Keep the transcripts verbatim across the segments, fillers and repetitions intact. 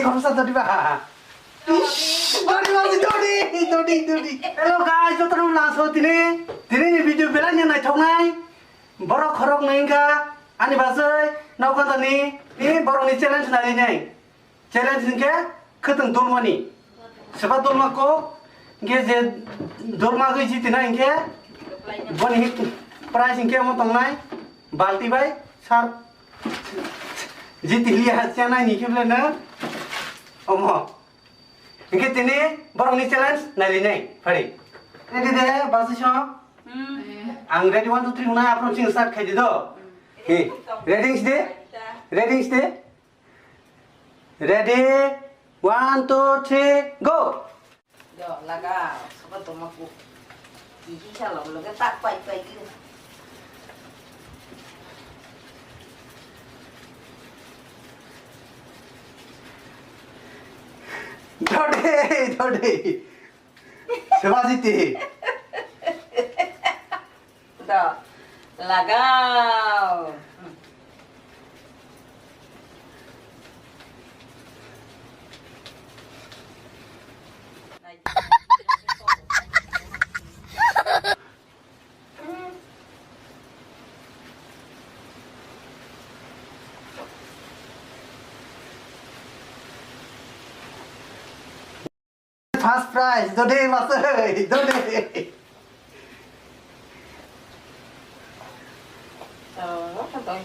Kosa dodi ba. Dodi ba, dodi, dodi, dodi. Hello guys, joto no langso tini. Tini ni video belai ni naithoknai. Borok khorok nai wngkha ani bajai nokha tani. Ni borok ni challenge nai nai. Challenge hwnkhe khwtwng dulmani. Seba dulma kok, hwnkhe je dulma gwi jitinai hwnkhe boni prize hwnkhe omo tongnai balti bai sar jiti liya chanai ni khe belai no omo. Hwnkhe tini borokni challenge nailinai phari. Ready de, basi song? Hmm. Ang ready, one, two, three hwnai, aphuru chwng start khai di do. He, ready side? Ready side? Ready, one, two, three, go! Yo, laga, sobat domaku. Hihi salo, laga tak pai pai gitu. Dode, dode. Sebajiti. Da. Lagao. First prize, dode masai, dode. Oh, doi.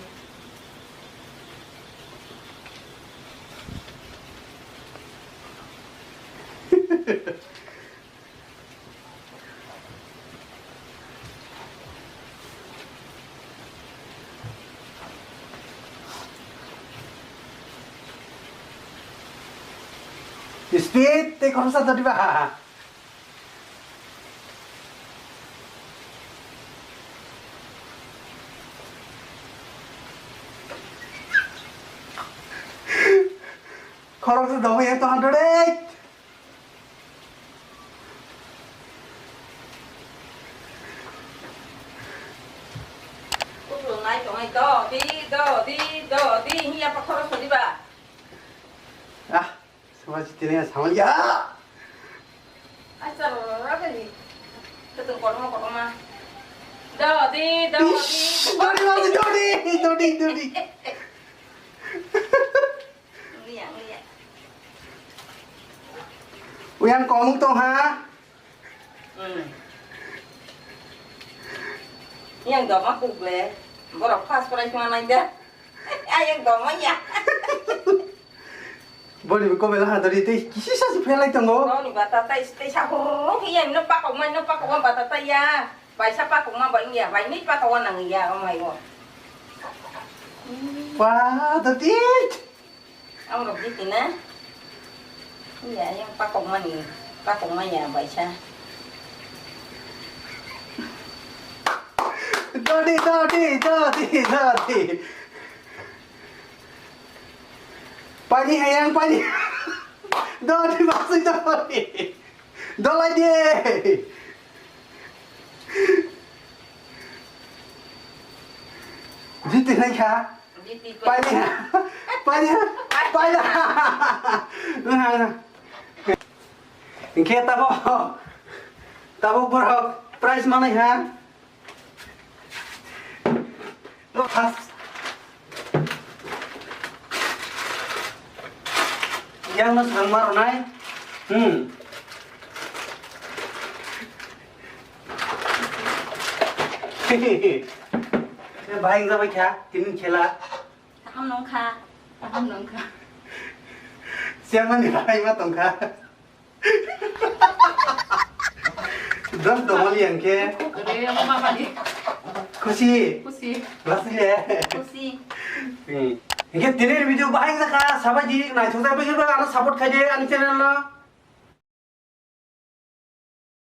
Speed, tei khoroksa dodi ba. Khoroksa dogwi ekto hundred eight. Kuplung nai tongnai, do, di, do, di, do, di, hiya pa khoroksa diba? Ah, sama si tini sama ya. Ai, chalo, raga ni. Ketung kormo korma. Do, di, do, di. Ish, dodi, dodi, dodi, dodi, dodi. Ngiya, ngiya. Uyang komung tong ha? Hmm. Yang doma kukle. Borok first prize manai da. Ayang doma ya. Boni ko bela hadari tei kisi sa si phelai tongo. Boni bata tai tei sa hurru yang no pakok mai no pakok ma bata tai ya. Baisa pakok ma ba ya. Bai ni pakok wa nang ya o mai wo. Wah, dati. Ang rok di tina. Iya, yang pakok mani, pakok maya baisa. Dodi, dodi, dodi, dodi. Pani hayang pani. Dodi masih dodi. Dolai di. Jiti nai kha. Jiti. Paina. Paina. Paina. Hingke tabo. Tabo borok prize manai ha. No, pas. Yang no sang maro nai. Hmm. Bahai wngjabai kha, tini khela. Kaham nongkha. Kaham nongkha. Siamani bahai ma tongkha. Dos domal yang khe. Re, mama ni. Khusi. Khusi. Lasile. Khusi. Hmm. Hingke tini video bahai wngjakha, sabai di naithokjak, bwswk ano support khaidi ani channel no.